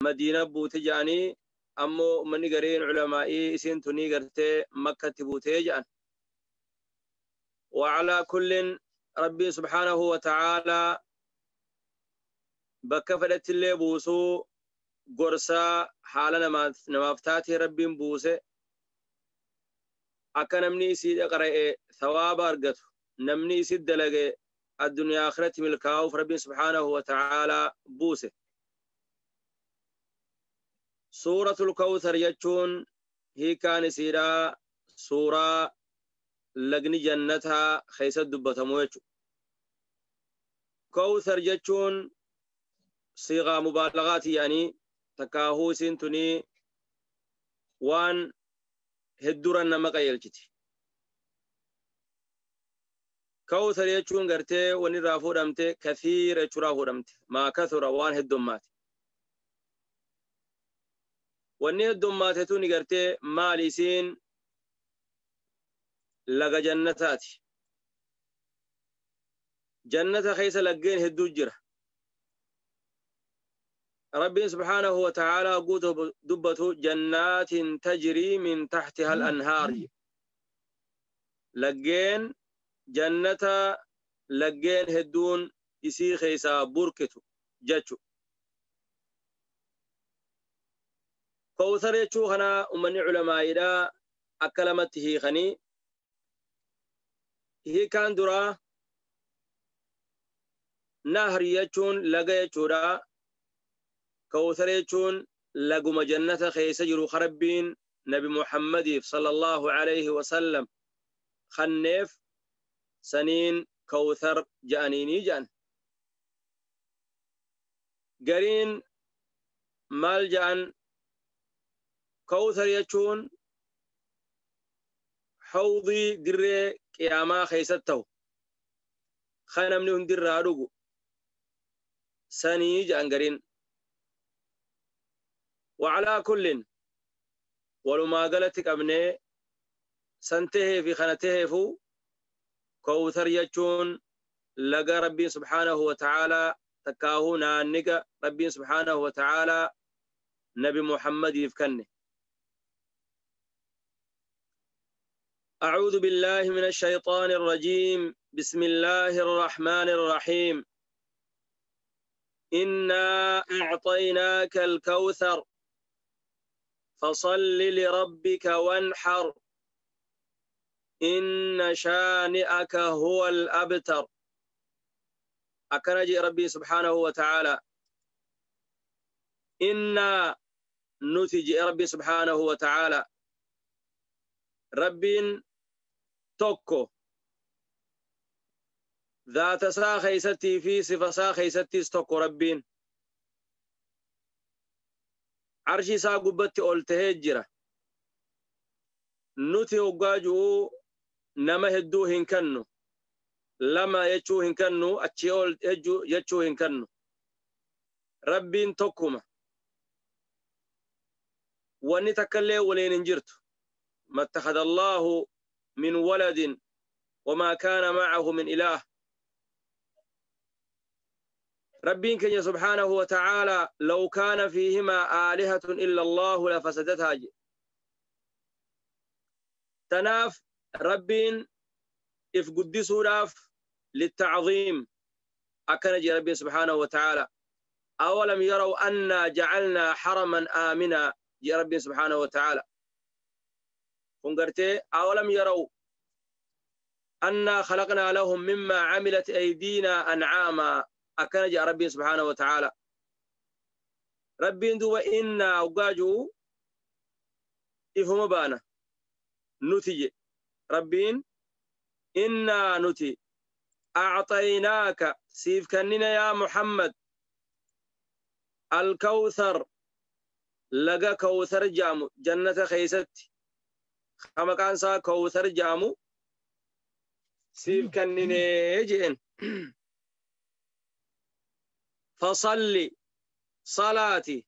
Madiina buute ja'anii, ammoo ummanni gariin culamaa'ii isiin tunii gartee Makkatti buutee ja'an. وعلى كل ربي سبحانه وتعالى bakka fedhetti illee buusuu gorsaa haala namaaf taatee Rabbiin buuse, akka namni isii qara'e thawaaba argatu, namni isii dalage addunyaa akhiratti milkaa'uuf Rabbiin subhaanahu wa ta'aalaa buuse. Suuratul Kawthar jechuun hiikaan isiidhaa suuraa lagni jannataa keessatti dubbatamu jechuudha. Kawthar jechuun siiqaa mubaalagaati jedhanii, takkaahuu isiin tunii waan hedduuran nama qajeelchiti. Kawthar jechuun gartee wanni irraa fuudhamte kathiira jechuurraa fuudhamte, maa kathura waan heddummaate. Wanni heddummaate tuni gartee maali? Isiin laga jannataati. Jannata keessa laggeen hedduu jira. Rabbiin subhaanahu wa ta'aalaa guutuu dubbatu jannaatin tajrii min tahtiha al-anhaar. Laggeen jannata laggeen hedduun isii keessaa burqitu jechu. Kawthar jechuu kana ummanni culamaa'iidhaa akka lamatti hiikanii, hiikaan duraa nahri jechuun laga jechuudha. Kawthar jechuun laguma jannata keessa jiru Rabbiin Nabi Muhammadiif sallallahu alayhi wasallam kanneef saniin kawthar ja'aniinii ja'an. Gariin maal ja'an? Kawthar jechuun hawdii dirree qiyaamaa keessatti ta'u kan namni hundirraa dhugu sanii ja'an gariin. وعلى كل walumaa galatti qabnee san tahee fi kana taheefu kawthar jechuun laga Rabbiin subhaanahu wa ta'aalaa takkaahuu naanniga Rabbiin subhaanahu wa ta'aalaa Nabi Muhammadiif kanne. أعوذ بالله من الشيطان الرجيم. بسم الله الرحمن الرحيم. إنا أعطيناك الكوثر فصل لربك وانحر إن شانئك هو الأبتر. أكرج ربي سبحانه وتعالى. إنا نتج ربي سبحانه وتعالى. ربي tokko ذات isaa keessattii fi sifa isaa keessattis tokko. Rabbiin arshii isaa gubbatti ol tahee jira. Nuti hoggaa ji'uu nama hedduu hin kennu, lama jechuu hin kennu, achii ol jechuu hin kennu. Rabbiin tokkuma, wanni takkallee waliin hin jirtu. ما اتخذ الله من ولد وما كان معه من إله. ربين كن سبحانه وتعالى لو كان فيهما آلهة إلا الله لفسدتها. تناف ربين إف قدسوا راف للتعظيم أكنجي ربي سبحانه وتعالى. أولم يروا أنا جعلنا حرما آمنا يا ربي سبحانه وتعالى. كنغرتي أولم يروا أنا خلقنا لهم مما عملت أيدينا أنعاما أكنجي ربي سبحانه وتعالى. ربي دو إنا وقاجو إفهم بانا نتي ربين إنا نتي أعطيناك سيف كننا يا محمد الكوثر لقى كوثر جامو جنة خيست خما كان سا كوثر جامو سيف كننا جئن. فصلي صلاتي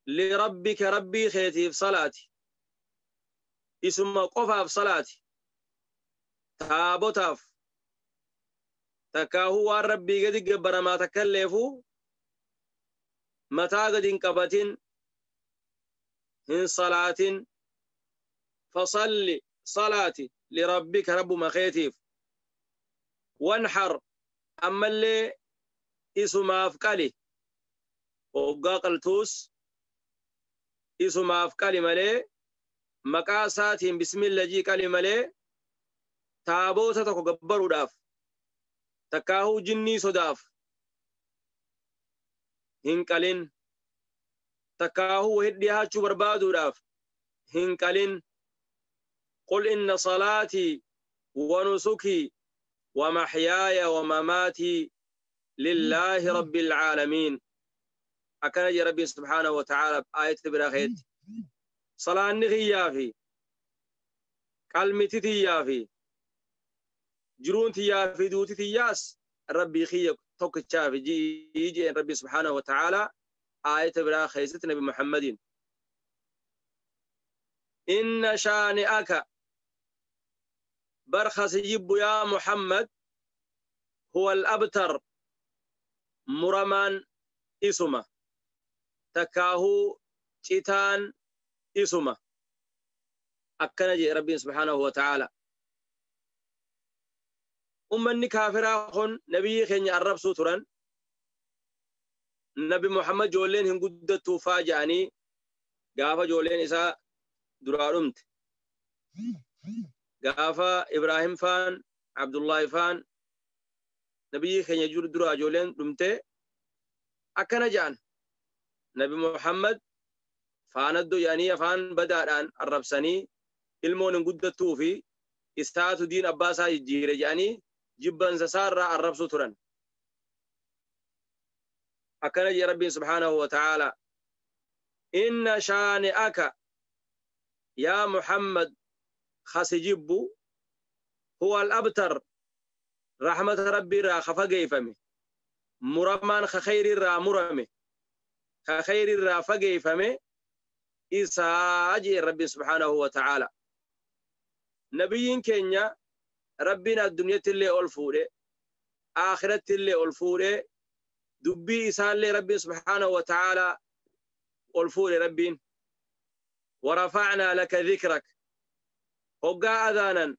لربك ربي خيتي في صلاتي اسم قفا في صلاتي تابوتاف تكاهو ربي قد قبر ما تكلفو Mataa gad hin qabatin, hin salaatin. Fasalli, salaati, lirabbika, rabbuma keetiif. Wanhar, ammallee isumaaf qali. Hoggaa qaltuus isumaaf qali malee, maqaa isaatiin bismilla jii qali malee, taaboota tokko gabbaruudhaaf takkaahuu jinnii sodaaf hin qalin, takkaahuu wahid dhiyaachuu barbaaduudhaaf hin qalin. Qul inna salaatii wa nusukii wa maxyaaya wa mamaatii lillaahi rabbil caalamiin. Akkana jee Rabbiin subhaanahu wa ta'aala aayata biraa keetti: salaanni kiyyaa fi qalmiti tiyyaa fi jiruun tiyyaa fi duuti tiyyaas Rabbii kiyya tokkichaa fi ji'ii jeen Rabbi subhaanahu wa ta'aala aayata biraa keessatti Nabi Muhammadiin. Inna shaani'aka, barkasi jibbu yaa Muhammad, huwa al-abtar, muramaan isuma, takkaahuu citaan isuma. Akkana jee Rabbiin subhaanahu wa ta'aala. Ummanni kaafiraa kun nabiyyi keenya arrabsuu turan. Nabi Muhammad ijoolleen hin guddattuu faa jedhanii, gaafa ijoolleen isaa duraa dhumte, gaafa Ibraahim faan Abdullaahi faan nabiyyi keenya duraa ijoolleen dhumte, akkana jedhan: Nabi Muhammad faanaddo jedhanii afaan badaadhaan arrabsanii, ilmoon hin guddattuu fi isaatu diin abbaa isaa jijjiire jedhanii jibbansa isaarraa arrabsuu turan. Akkana jedhe Rabbiin subhaanahu wa ta'aala: inna shaani'aka, yaa Muhammad, khasi jibbu, huwa al-abtar, rahmata Rabbii irraa ka fageeffame, muramaan ka khayri irraa murame, ka khayri irraa fageeffame isaa jee Rabbiin subhaanahu wa ta'aala. Nabiyyiin keenya Rabbiin addunyatti illee ol fuudhe, aakiratti illee ol fuudhe, dubbii isaallee Rabbiin subhaanahu wa ta'aala ol fuudhe. Rabbiin warafa'naa laka dhikrak. Hoggaa adaanan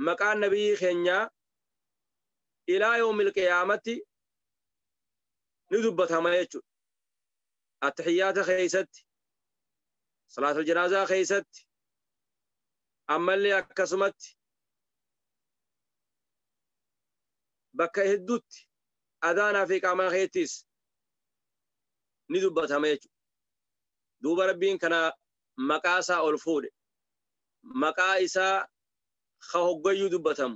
maqaan nabiyyii keenyaa ilaa yawmil qiyaamatti ni dubbatama jechuudha. Attahiyyaata keessatti, salaatul janaazaa keessatti, ammallee akkasumatti bakka hedduutti adaanaa fi qaamaa keettis ni dubbatama jechuudha. Duuba Rabbiin kana maqaa isaa ol fuudhe. Maqaa isaa ka hoggayyuu dubbatamu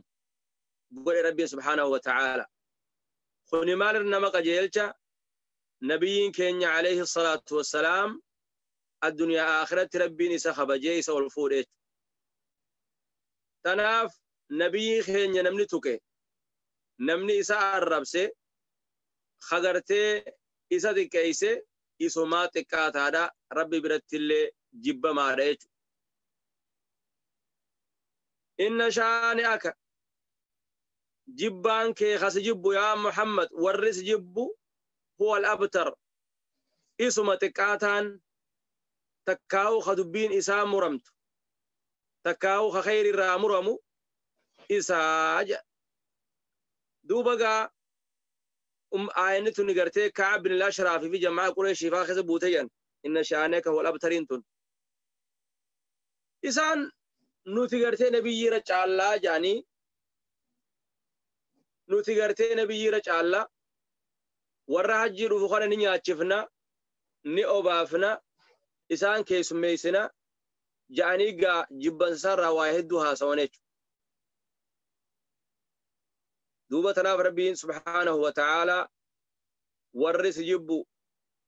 godhe Rabbiin subhaanahu wa ta'aala. Kuni maal nama qajeelcha? Nabiyyiin keenya alayhi salaatu wassalaam addunyaa akhiratti Rabbiin isa kabajee isa ol fuudhe jechuudha. Tanaaf nabiyyii keenya namni tuqe, namni isa arrabse, hagartee isa xiqqeeyse, isumaa xiqqaataadha, Rabbi biratti illee jibbamaadha jechuudha. Inna shaani'aka, jibbaan kee kasi jibbu yaa Muhammad, warri si jibbu, huwa al-abtar, isuma xiqqaataan, takkaa'u ka dubbiin isaa muramtu, takkaa'u ka khayri irraa muramu isaa jedha. Duuba gaa aayanni tuni gartee Ka'ab bin al-Ashraaf fi jamaa Qureeshii faa keessa buute jedhan. Inna shaani'aka huwa al-abtariin tun. Isaan nuti gartee nabiyyiirra caallaa jedhanii, nuti gartee nabiyyiirra caallaa, warra hajjii dhufu kana ni nyaachifna, ni obaafna, isaan keessummeessina jedhanii gaa jibbansaarraa waa hedduu haasawan jechuudha. Duuba tanaaf Rabbiin subhaanahu wa ta'aalaa warri si jibbu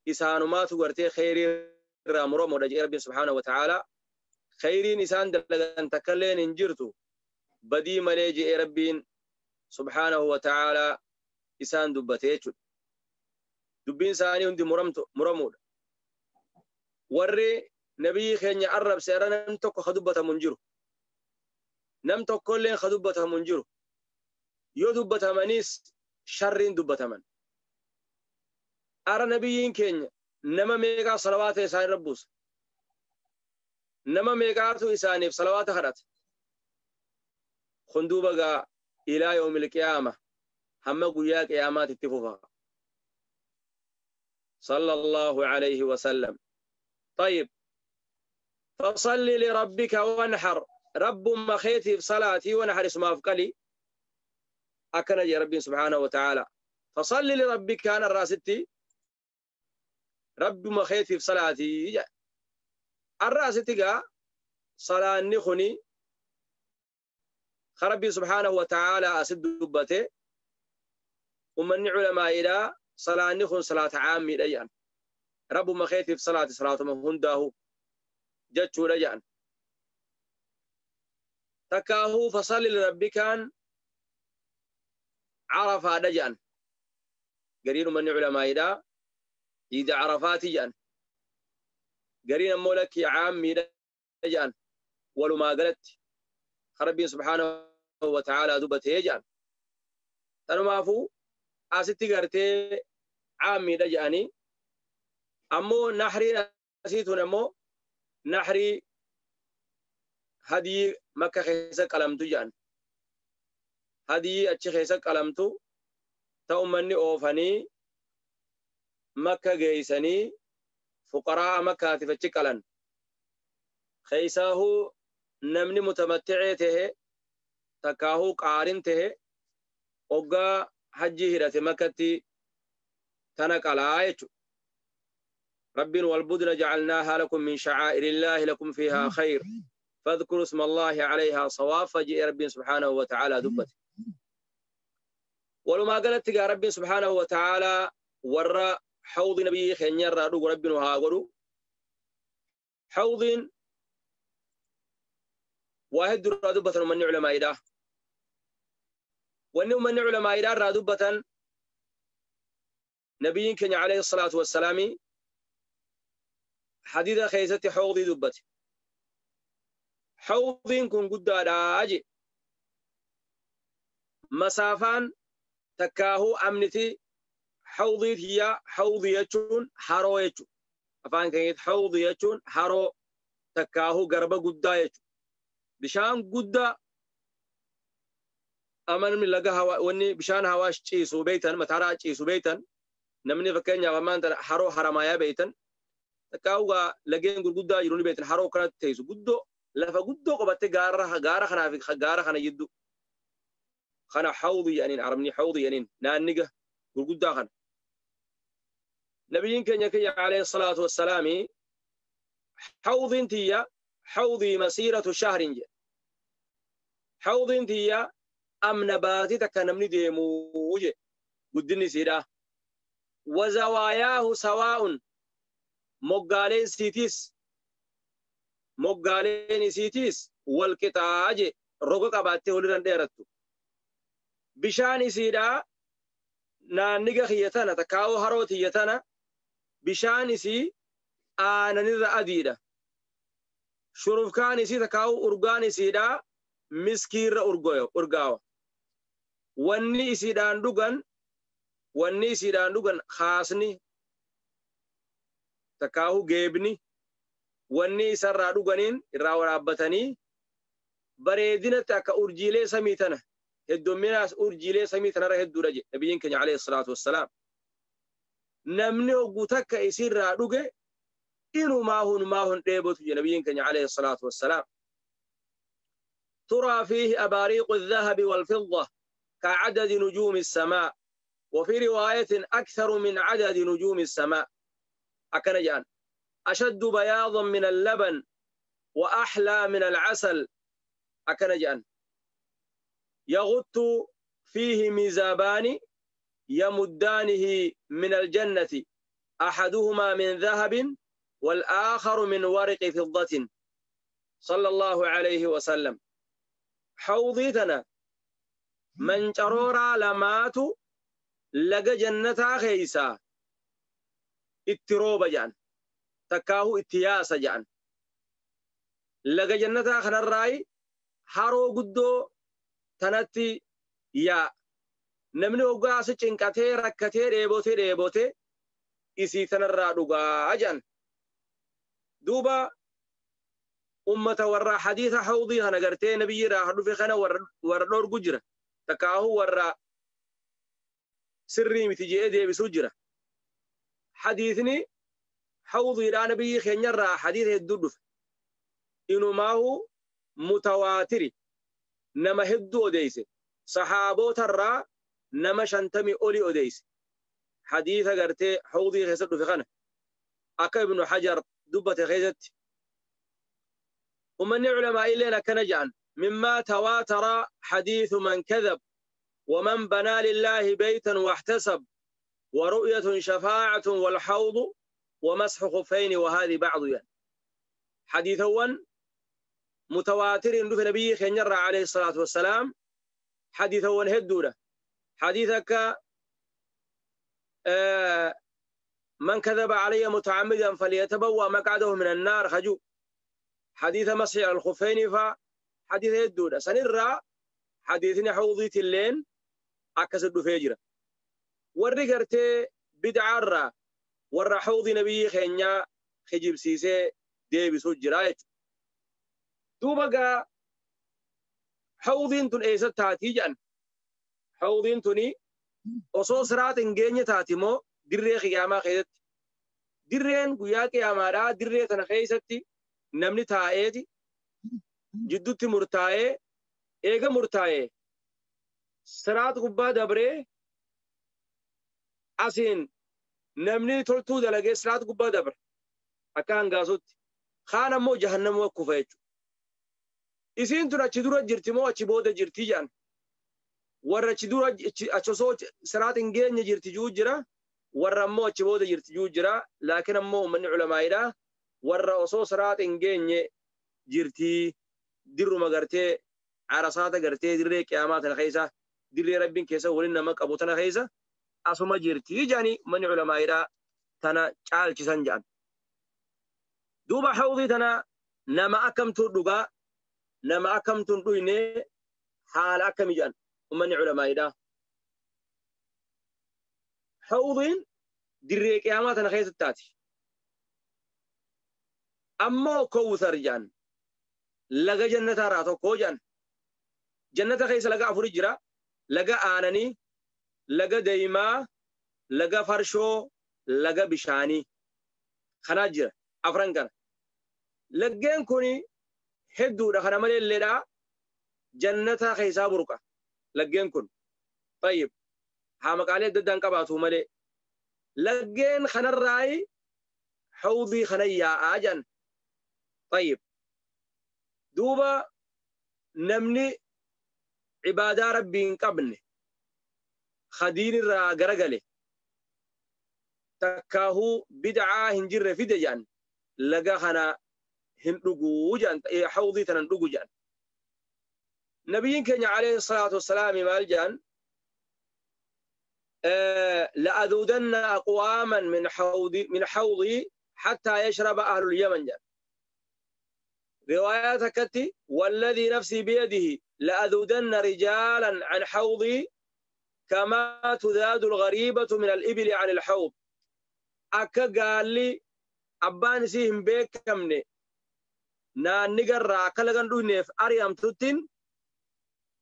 isaanumaatu gartee kheyrii irraa muramoodha jedhee Rabbiin subhaanahu wa ta'aalaa, kheyriin isaan dalagan takkalleen hin jirtu badii malee jedhee Rabbiin subhaanahu wa ta'aalaa isaan dubbate jechuudha. Dubbiin isaanii hundi muramuudha. Warri nabiyyi keenya arrabse irra nam tokko ka dubbatamu hin jiru. Nam tokkolleen ka dubbatamu hin jiru. Yoo dubbatamanis sharriin dubbataman. Ara nabiyyiin keenya Nama meeqaa salawaata isaan irra buusa? Nama meeqaatu isaaniif salawaata kadhata? Kun duuba gaa ilaa yawmil qiyaama, hamma guyyaa qiyaamaatti itti fufa. صلى الله عليه وسلم. طيب، فصل لربك وانحر. رب ما خيتي في صلاتي ونحر اسمه أفقلي أكن يا ربي سبحانه وتعالى. فصل لربك أنا الراستي رب ما خيتي في صلاتي الراستي قا صلاة نخني خربي سبحانه وتعالى أسد دبته. ومن علماء إلى صلاة نخن صلاة عامي ليان رب ما خيتي في صلاة صلاة ما هنده جتشو ليان تكاهو. فصل لربك عرفة دجان قرين من علماء إلى إذا عرفات جان قرين مولك عامي دجان ولما قلت ربي سبحانه وتعالى دبته جان تنمافو asitti gartee caammiidha jedhanii. Ammoo nahriin asiitun ammoo nahrii hadii Makka keessa qalamtu jedhan, hadii achi keessa qalamtu ta ummanni oofanii Makka geeysanii fuqaraa Makkaatiif achi qalan. Keeysaahuu namni mutamatticee tahe takkaahuu qaarin tahe hoggaa hajji hidhate Makkatti tana qalaa jechu. ربين والبدن جعلناها لكم من شعائر الله لكم فيها خير فاذكروا اسم الله عليها صواف. جاء ربي سبحانه وتعالى دبت ولما قالت يا ربي سبحانه وتعالى ور حوض نبي خنير ربي وهاغرو حوض واحد دبة من علماء إله وأنه من علماء إله دبة نبي كان عليه الصلاة والسلام حديث خيزة حوض دبة حوض كن قد راجي مسافان تكاهو أمنتي حوضي هي حوضيتون حرويتون أفان كانت حوضيتون حرو تكاهو قرب قدايتون بشان قدا أمن من لقى هوا وني بشان هواش تشيسو بيتن متعرى تشيسو بيتن نمني فكان يا غمان حرو حرمايا بيتن تكاهو لقين قدا يروني بيتن حرو كانت تيسو قدو لفا قدو قبت قارة قارة خنا في قارة خنا يدو خنا حوضي يعني عربني حوضي يعني نانجة قدو خنا نبيين كان يكي عليه الصلاة والسلام حوض انتيا حوضي مسيرة شهر جي. حوض انتيا أم نباتي تكنمني ديموجي قدني سيدا وزواياه سواء مقالين سيتيس مقالين سيتيس والكتاج رقق أباتي ولدن ديرتو بشاني سيدا نانجا خيتنا تكاو هروت هيتنا بشاني سي آنني أديدة شرف كان سي تكاو أرغاني سيدا مسكير أرغاو واني سيدان دوغن واني سيدان دوغن خاصني تكاو جيبني واني سرا دوغنين راو رابطني بريدنا تكا أرجيلي سميتنا هدوميناس أرجيلي سميتنا را هدو رجي نبيين كان عليه الصلاة والسلام نمني وقتك يصير را دوغي إنو ماهن ماهن ديبوت نبيين كان عليه الصلاة والسلام ترى فيه أباريق الذهب والفضة كعدد نجوم السماء وفي رواية أكثر من عدد نجوم السماء أكنجان أشد بياضا من اللبن وأحلى من العسل أكنجان يغط فيه ميزابان يمدانه من الجنة أحدهما من ذهب والآخر من ورق فضة صلى الله عليه وسلم. حوضيتنا من شرورا لماتو لقى جنتا خيسا اتروبا جان تكاهو اتياسا جان لقى جنتا خنا الرأي حرو قدو تنتي يا نمني وقاس چنكاتي ركتي ريبوتي ريبوتي Isii tanarraa dhugaa jedhan. Duuba ummata warra hadiisa hawdii kana gartee nabiyyi irraa dhufe kana warra dhorgu jira. Takkaahuu warra sirrii miti je'ee deebisuu jira. Hadiisni hawdiidhaa nabiyyi keenyarraa hadiisa hedduu dhufe. Inumaahu mutawaatiri nama hedduu odeeyse. Saxaabootarraa nama 50 oli odeeyse. Hadiisa gartee hawdii keessa dhufe kana akka Ibnu Hajar dubbate keessatti. Ummanni culamaa'iilleen akkana jedhan: mimmaa tawaatara hadiisu man kadhab ومن بنى لله بيتا واحتسب ورؤية شفاعة والحوض ومسح خفين وهذه بعض. يعني حديثا متواتر في نبي خنجر عليه الصلاة والسلام. حديثا هدولة حديثك من كذب علي متعمدا فليتبوأ مقعده من النار خجو. حديث مسح الخفين فحديث هدولة سنرى حديثنا حوضي اللين أكسد فيجرة. warri gartee bid'aarraa warra hawdii nabiyyi keenyaa kijibsiisee deebisuu jira jechuudha. Duuba gaa hawdiin tun eessa taatii jedhan? Hawdiin tuni osoo siraata hin geenye taati moo dirree qiyaamaa keessatti? Dirreen guyyaa qiyaamaadhaa dirree tana keessatti namni taa'eeti jidduutti murtaa'ee eega murtaa'ee siraata gubbaa dabree asiin namni toltuu dalagee siraata gubbaa dabra akka hangaasutti. Kaan ammoo jahannama kufa jechuudha. Isiin tun achi dura jirti moo achi booda jirti jedhan? Warra achi dura achi osoo siraata hin geenye jirti juu jira. Warra ammoo achi booda jirti juu jira. Laakiin ammoo uummanni culamaa'idha. Warra osoo siraata hin geenye jirti dirruma gartee arasaata gartee dirree qiyaamaa tana keessa dirree rabbiin keessa waliin nama qabu tana keessa asuma jirti jedhanii uummanni culamaa'idha tana caalchisan jedhan. Duuba hawdii tana nama akkamtu dhugaa nama akkamtu hin dhuyne haala akkamii jedhan uummanni culamaa'idha. Hawdiin dirree qiyaamaa tana keessatti taati. Ammoo kowsar jedhan laga jannataarraa tokko jedhan. Jannata keessa laga afuri jira. Laga aananii, laga deemaa, laga farshoo, laga bishaanii. Kanaa jira afran kana. Laggeen kun hedduudha. Kana malee illeedha jannata keessaa burqa laggeen kun. Tayyib haa maqaalee adda addaan qabaatu malee. Laggeen kanarraayi hawdii kana yaa'aa jedhan. Tayyib duuba namni cibaadaa rabbii hin qabne khadiin irraa garagale takkaahuu bid'aa hin jirre fide jedhan laga kana hin dhuguu jedhan, hawdii tana hin dhugu jedhan. Nabiyyiin keenya alayhi salaatu wassalaam maal jedhan? لأذودن أقواما من حوضي حتى يشرب أهل اليمن جان. روايات كتي والذي نفسي بيده لأذودن رجالا عن حوضي كما تذاد الغريبة من الإبل عن الحوض. أكا قال لي أبان سيهم بيكمني نان نقرأ كلا دونيف أريام تتين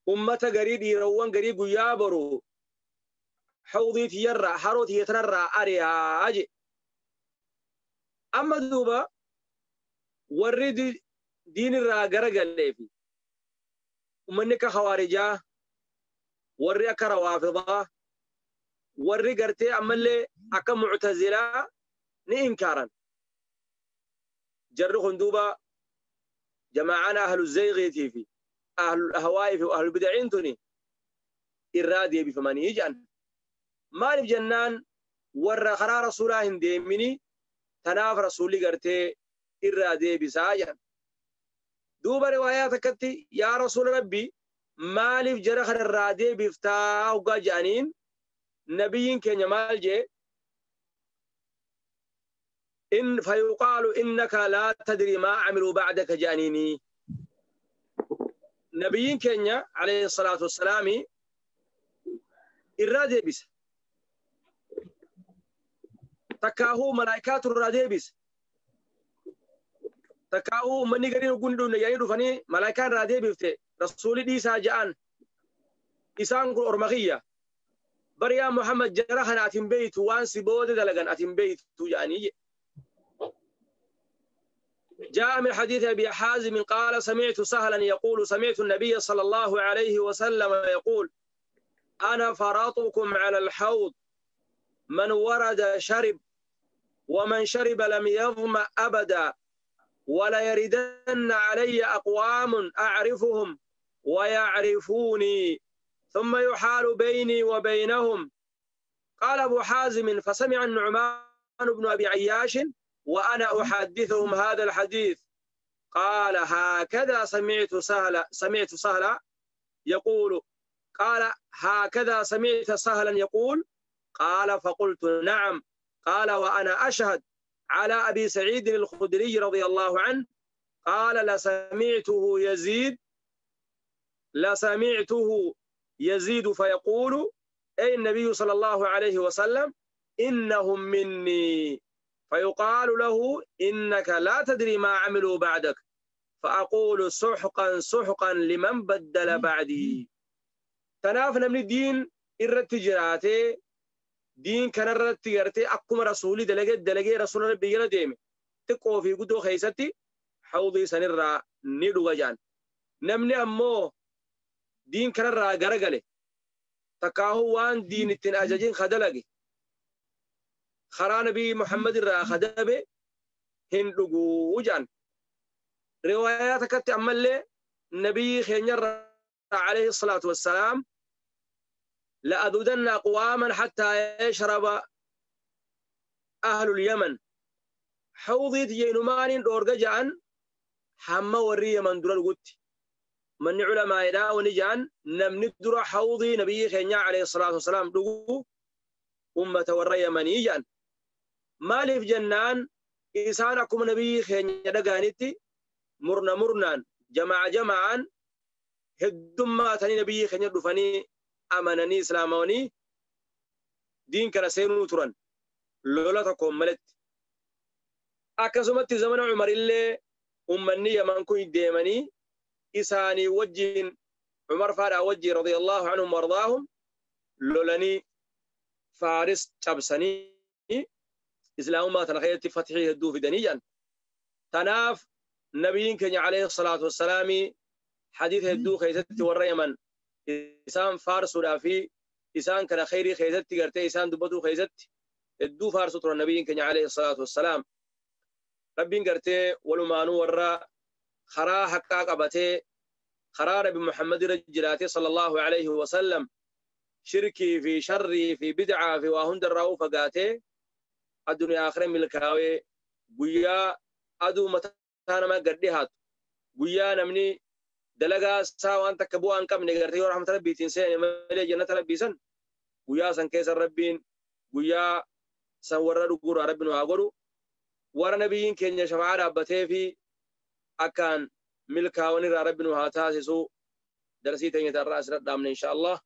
أمة قريب يروان قريب يابرو حوضي تيرا حروتي يترى أريا أجي. أما دوبا ورد دين الرا غرغلي في ومنك خوارجا وري أكا روافضا وري قرتي أمالي أكا معتزلة نإنكارا جرخون دوبا جماعنا أهل الزيغ في أهل الأهواء في وأهل البدعين توني إرادي بفماني يجان مالف جنان ورى خرا رسوله هنديمني تناف رسولي قرتي إرادي بساجان دوبا روايات كتي يا رسول ربي مالف جرخ الرادي بفتاه وقاجانين نبيين كان مال جي إن فيقال إنك لا تدري ما عملوا بعدك جانيني. نبيين كينيا عليه الصلاة والسلام إرادة بس. Takkaahuu malaayikaatu irraa deebise. Takkaahuu uummanni gariin hogguun dhufne yaa'ii dhufanii malaayikaan irraa deebifte rasuulli dhiisaa ja'an isaan kun orma kiyya. Bari yaa Muhammad jara kana ati hin beeytu waan si booda dalagan ati hin beeytu ja'anii jedhe. جاء من حديث أبي حازم قال سمعت سهلا يقول سمعت النبي صلى الله عليه وسلم يقول أنا فرطكم على الحوض من ورد شرب ومن شرب لم يظمأ أبدا ولا يردن علي أقوام أعرفهم ويعرفوني ثم يحال بيني وبينهم. قال أبو حازم فسمع النعمان بن أبي عياش وأنا أحدثهم هذا الحديث قال هكذا سمعت سهلا يقول قال هكذا سمعت سهلا يقول قال فقلت نعم. قال وأنا أشهد على أبي سعيد الخدري رضي الله عنه قال لسمعته يزيد فيقول أي النبي صلى الله عليه وسلم إنهم مني فيقال له إنك لا تدري ما عملوا بعدك فأقول سحقا سحقا لمن بدل بعدي. تنافنا من الدين الرتجراتي دين كان الرتجراتي أقوم رسولي دلقي رسول ربي يلا تقو في قدو خيستي حوضي سنرى ندو جان نمني أمو دين كان الرا غرغلي تكاهو وان دين التن أجاجين خدلقي خرا نبي محمد الرا خدبه هندقو جان. رواياتك تأمل نبي خير عليه الصلاة والسلام لأذودن أقواما حتى يشرب أهل اليمن حوضي تجينمان دورجان حما وري يمن در القط من علماء دا ونجان نمن در حوضي نبي خير عليه الصلاة والسلام دقو أمة وري يمنيجان مالف جنان إنسانكم نبي خير دغانيتي مرنا مرنان جماعة جماعا هدوما تاني نبي خير دفني أمنني إسلاموني دين كان سينو تران لولا تكون ملت أكسمت زمن عمر اللي أمني يمن كوي ديمني إساني وجين عمر فارع وجي رضي الله عنهم وارضاهم لولاني فارس تبسني إسلام ما تنخيلت فتحي هدو في دنيا. تناف نبيين كان عليه الصلاة والسلام حديث هدو خيزت والريمن إسان فارس ورافي إسان كان خيري خيزت قرتي إسان دبتو خيزت هدو فارس ترى النبيين كان عليه الصلاة والسلام ربين قرتي ولمانو ورا خرا حقا قبتي خرا ربي محمد رجلاتي صلى الله عليه وسلم شركي في شري في بدعة في واهند الرؤوف قاتي الدنيا آخر ملكاوي قويا أدو متانا ما قرديهات قويا نمني دلقا ساوان تكبوان كم نقرتي ورحمة ربي تنسيني ملي جنة ربي سن قويا سن كيس الربين قويا سن ورد قرى ربنا وقرو ور نبيين كن شفاعة ربتي في أكان ملكاوني ربنا هاتاسسو درسي تنيت الرأس ردامن إن شاء الله.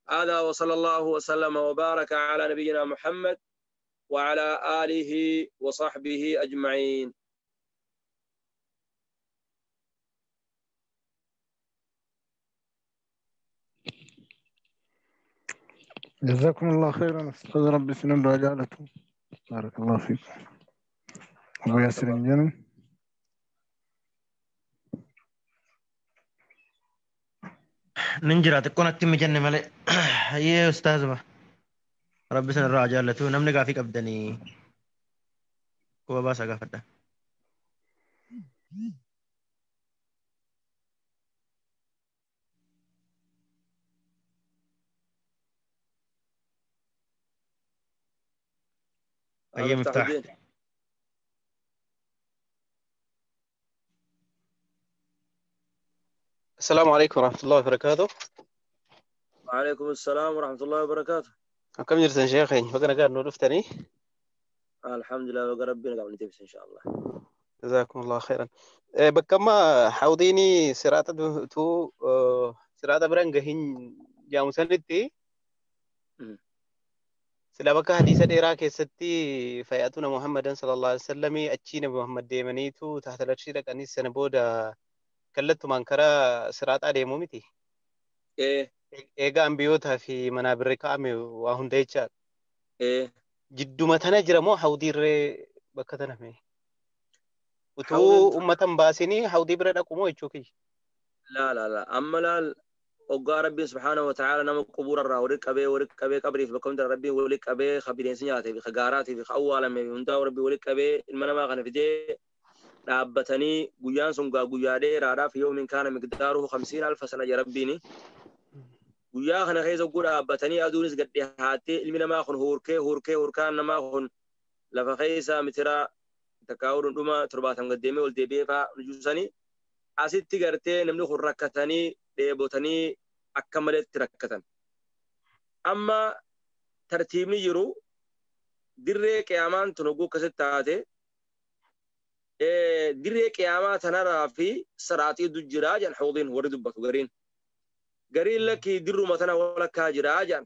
هذا وصلى الله وسلم وبارك على نبينا محمد وعلى آله وصحبه أجمعين. جزاكم الله خيرا أستاذ ربي سنن رجالته بارك الله فيكم. أبو ياسر الجنم ننجرا تكون أتم جنة ملء يا أستاذ ما ربي سن رجالته نمني قافي قبدني كوا باسا قافته. أي مفتاح. السلام عليكم ورحمة الله وبركاته. وعليكم السلام ورحمة الله وبركاته. كم جرسن شيخين بقنا قاعد نورفتني. الحمد لله بقى ربنا قاعد نتبس إن شاء الله. جزاكم الله خيرا. بكما حوضيني سرعة تو سرعة برنجهين جامسنتي. Sila bakka hadiisa dheeraa keessatti fayyatuna Muhammadan sallallahu alaihi wasallam achii Nabi Muhammad deemaniitu tahta larshii dhaqanii sana booda kallattumaan karaa siraaxaa deemuu miti. Egaa ambiyootaa fi manaa birri kaa'ame waa hunda jechaadha. Jidduma tana jira moo hawdiirree bakka tana mee? Utuu uummata hin baasinii hawdii bira dhaqu moo jechuu kiyya? Laa laa laa amma laal hoggaa Rabbiin subhaanahu wa ta'aala nama qubuura irraa walitti qabee qabriif bakka hunda Rabbiin walitti qabee ka bineensi nyaatee fi ka gaaraatii fi ka awwaalame fi hundaa Rabbiin walitti qabee ilma namaa kana fidee dhaabbatanii guyyaan sun gaa guyyaa dheeraadhaaf yoomiin kaana miqdaaruhu khamsiina alfa sana jedha Rabbiini. Guyyaa kana keessa hogguu dhaabbatanii aduunis gad dhihaattee ilmi namaa kun huurkee huurkee huurkaan namaa kun lafa keessa mitira takkaa'uu dhundhuma 70 gad deemee ol deebi'ee fa'aa nujuusanii asitti gartee namni kun rakkatanii dheebotanii akka maleetti rakkatan. Amma tartiibni jiru dirree qiyaamaan tun hogguu akkasitti taate dirree qiyaamaa tanarraa fi siraaxii jiraa jedhan hawdiin warri dubbatu gariin. Gariin lakkii dirruma tana walakkaa jiraa jedhan.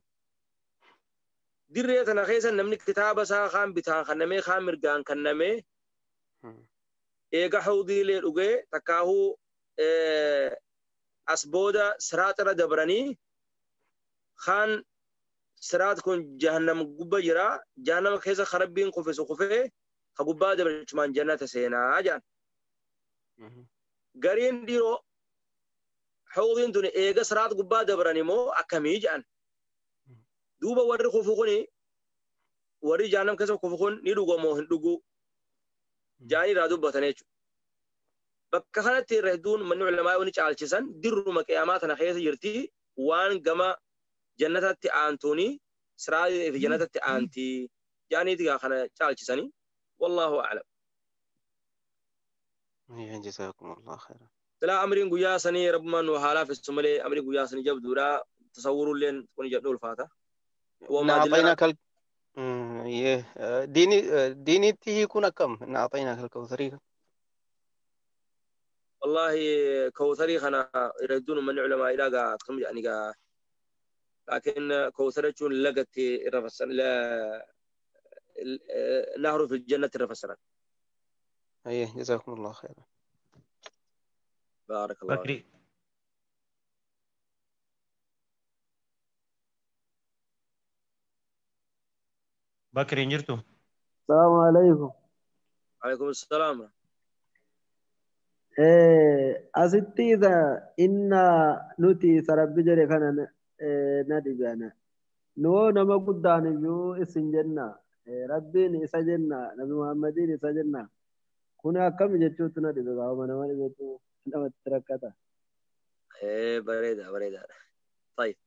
Dirree tana keessa namni kitaaba isaa kaan bitaan kannamee kaan mirgaan kannamee eega hawdiilee dhugee takkaahuu as booda siraaxirra dabranii kaan siraax kun jahannam gubba jira jahannama keessa ka Rabbiin kufisu kufee ka gubbaa dabrachumaan jannata seenaa jedhan. Gariin dhiiroo hawdiin tun eega siraax gubbaa dabran immoo akkamii jedhan. Duuba warri kufu kuni warri jahannam keessa kufu kun ni dhugamoo hin dhugu jaanii irraa dubbatan jechuudha. Bakka kanatti irra hedduun manni ulamaa yoo ni caalchisan dirruma qiyaamaa tana keessa jirti waan gama jannatatti aantuuni siraatii fi jannatatti aantii jaaniiti gaa kana caalchisanii wallaahu a'lam. Jazaakumullahu khairan. Silaa amriin guyyaa sanii rabbumaan nu haa laaffisu malee amriin guyyaa sanii jabduudha tasawwurulleen kun jedhu ulfaata. Naaxayna kal diinitti hiikuun akkam naaxayna kal kawsarii. Wallahi kawsarii kana irra hedduun manni ulamaa ilaa akkam jedhani gaa laakiin kawsar jechuun lagatti irra fassaran nahru fil jannati irra fassaran. Jazaakumullahu khairan. Baarakallahu. Bakri. Bakri hin jirtu? Salaamu alaikum. Alaikum salaam. Asitti isa inna nuti isa Rabbi jedhe kana na dhibana. Nuwoo nama guddaan iyyuu isin jenna. Rabbiin isa jenna. Nabi Muhammadiin isa jenna. Kun akkami jechuutu na dhibe gaafuma nama dhibetu namatti rakkata. Bareeda bareedaadha. Tayyib.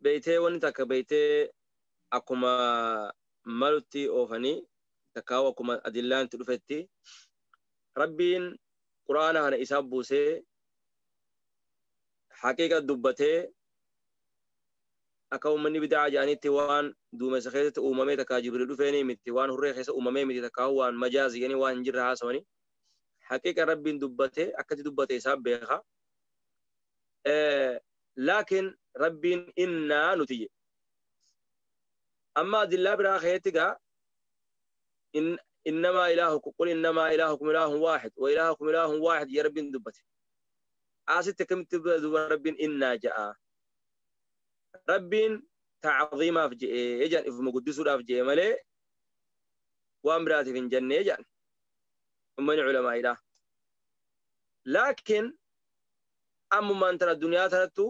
Beeytee wanni takka beeytee akkuma malutti oofanii takkaa'u akkuma adillaan itti dhufetti Rabbiin quraana kana isaa buusee haqiiqa dubbatee akka uummanni bidaa jedhanitti waan duumessa keessatti uumamee takkaa Jibriil dhufeenii miti waan hurree keessa uumamee miti takkaa'u waan majaazii jedhanii waan hin jirre haasawanii haqiiqa Rabbiin dubbatee akkatti dubbate isaa beeka. Laakiin Rabbiin innaa nuti jedhe. Amma adillaa biraa keessatti gaa innamaa ilaahukum qul innamaa ilaahukum ilaahun waahid wa ilaahukum ilaahun waahid ya Rabbiin dubbate. Asitti akkamitti duba Rabbiin innaa ja'a. Rabbiin ta'aziimaaf je'ee jedhan ifuma guddisuudhaaf je'e malee waan biraatiif hin jennee jedhan. Uummanni culamaa'idha. Laakiin ammumaan tana addunyaa tanattu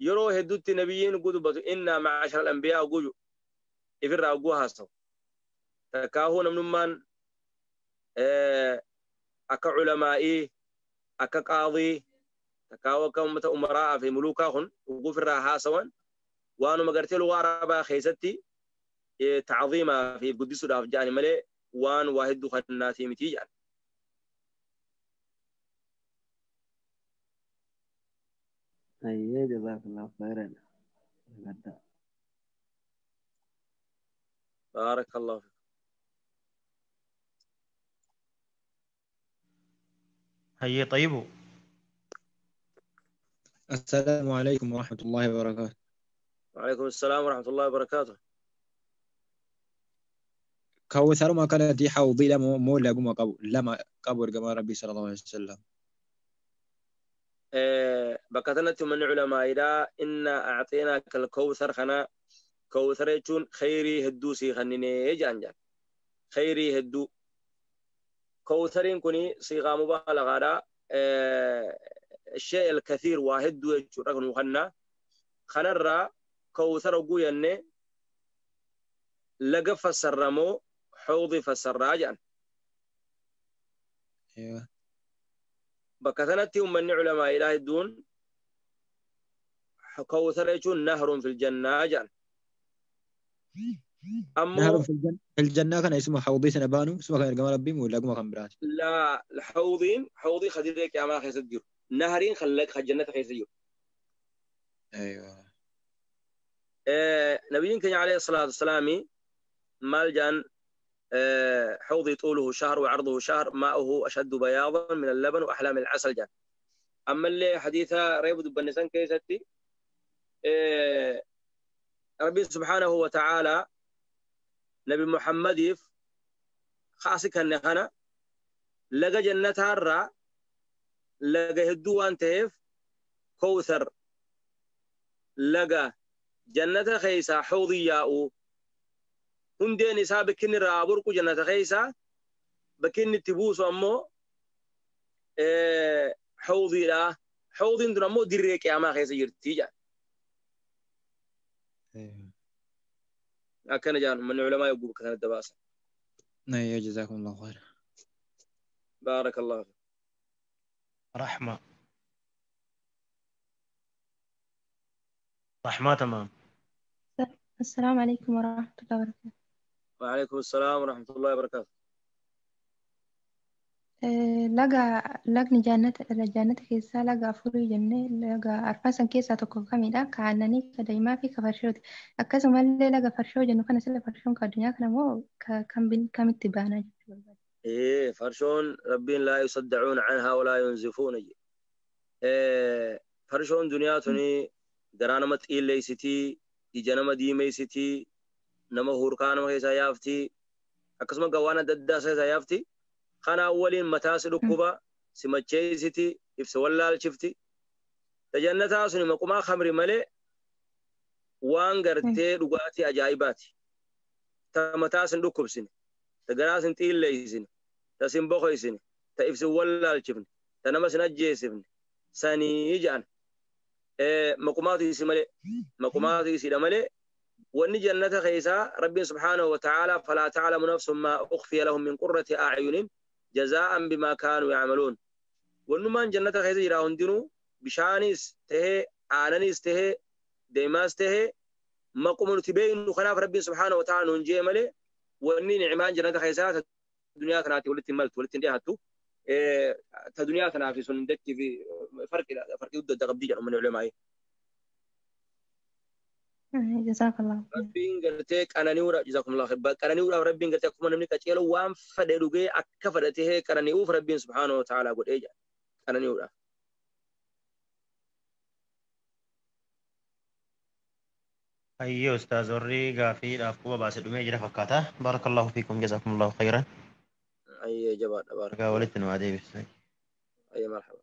yeroo hedduutti nabiyyiin dubbatu innaa ma'ashara al-anbiyaa guyu ifirraa guu haasawu. Takkaahuu namnummaan akka culamaa'ii akka qaadii takkaahuu akka uummata umaraa fi muluukaa kun ofirraa haasawan waanuma gartee lugaa arabaa keessatti ta'aziimaa fi guddisuudhaaf jedhani malee waan waa hedduu kannaatii miti jedhan. Ayyee jazaakallahu khairan. Gadda. Baarakallahu fiik. Hayyee xayyibu. السلام عليكم ورحمة الله وبركاته. وعليكم السلام ورحمة الله وبركاته. Kawsaruma kanatti hawdii lama moo laguma qabu lama qabu ergamaa Rabbii sallallahu alaihi wasallam. Bakka tanatti uummanni culamaa'idhaa inna acxeenaaka alkawsar kana kawsar jechuun khayrii hedduu sii kenninee jedhan jedhan. Khayrii hedduu. Kawsariin kuni siiqaa mubaalagaadha. الشيء الكثير واحد jechuudha kan kanna kanarraa kawsara oguu jennee laga fassarramoo حوضي fassarraa jedhan. Bakka sanatti uummanni culamaa'idhaa hedduun kawsara jechuun nahrun fil jannaa jedhan. Ammoo nahrun fil jannaa kana isuma hawdii sana baanu isuma kan ergama Rabbii moo laguma kan biraati? Laa hawdiin hawdii khadiiree qiyaamaa keessa jiru. Nahriin kan jannata keessa jiru. Nabiyyiin keenya alayhi salaatu wasalaami maal jedhan حوضي طوله شهر وعرضه شهر ماؤه أشد بياضا من اللبن وأحلى من العسل جان. أما اللي حديثها ريب دبنسان كيستي ربي سبحانه وتعالى نبي محمد خاصك النخنة لقى جنتها الرا لقى هدوان تهف كوثر لقى جنة خيسا حوضي ياؤ hundeen isaa bakki irraa burqu jannata keessa bakki inni itti buusu ammoo hawdiidha. Hawdiin tun ammoo dirree qiyaamaa keessa jirti jedha. Akkana jedhan manni culamaa yogguu bakka kanatti baasan. Ayyo jazaakumullahu khayran. Baarakallahu fiik. Rahma. Rahma tamaam. السلام عليكم ورحمة الله وبركاته. وعليكم السلام ورحمة الله وبركاته. Laga lagni jannata keessaa laga afurii jennee laga arfan keessaa tokko kamidha? Ka aannanii, ka daa'imaa fi ka farshooti. Akkasumallee laga farshoo jennu kana sila farshoon ka addunyaa kana moo kamitti baanaa jechuu barbaada? Farshoon rabbiin laa yusaddacuuna canhaa walaa yunzifuuna je. Farshoon duniyaa tuni garaa nama xiilleessitii, ija nama diimeessitii, nama hurkaa nama keessaa yaaftii, akkasuma gawaan adda addaa keessaa yaaftii. Kanaan waliin mataa si dhukkuba, si macheessiti, ibsa wallaalchifti. Tajannataa suni maqumaa khamri malee waan gartee dhugaatii ajaa'ibaati. Ta mataa sin dhukkubsine, ta garaa sin xiilleessine, ta sin boqoysine, ta ibsi wallaalchifne, ta nama sin ajjeesifne, sanii jedhan. Maqumaatu isi malee, maqumaatu isiidha malee wanni jannata keessaa Rabbiin subhaanahu wa ta'aalaa falaa ta'lamu nafsun maa ukhfiya lahum min qurrati a'yunin jazaa'an bimaa kaanuu ya'maluun. Wannumaan jannata keessa jira hundinuu bishaanis tahee aananis tahee deemaas tahee maquma nuti beeknu kanaaf Rabbiin subhaanahu wa ta'aalaa nuun jee malee wanni ni'maan jannata keessaa ta duniyaa kanaatti walitti hin maltu walitti hin dhiyaattu. Ta duniyaa kanaaf sun dachii fi farqii guddaa qabdii jedhu manni ulamaa'ee. Jazakallah. Rabbiin gartee qanani'uudhaaf jazakumullahu khayr. Qanani'uudhaaf Rabbiin gartee akkuma namni qaceelu waan fedhe dhugee akka fedhe tahee qanani'uuf Rabbiin subhaanahu wa ta'aalaa godhee jedha. Qanani'uudhaaf. Ayyee ustaaz warri gaafiidhaaf quba baase dhumee jira fakkaata. Barakallahu fiikum jazakumullahu khayran. Ayyee jabaadha baarakallahu. Egaa walitti nu adeebisa. Ayyee marhaba.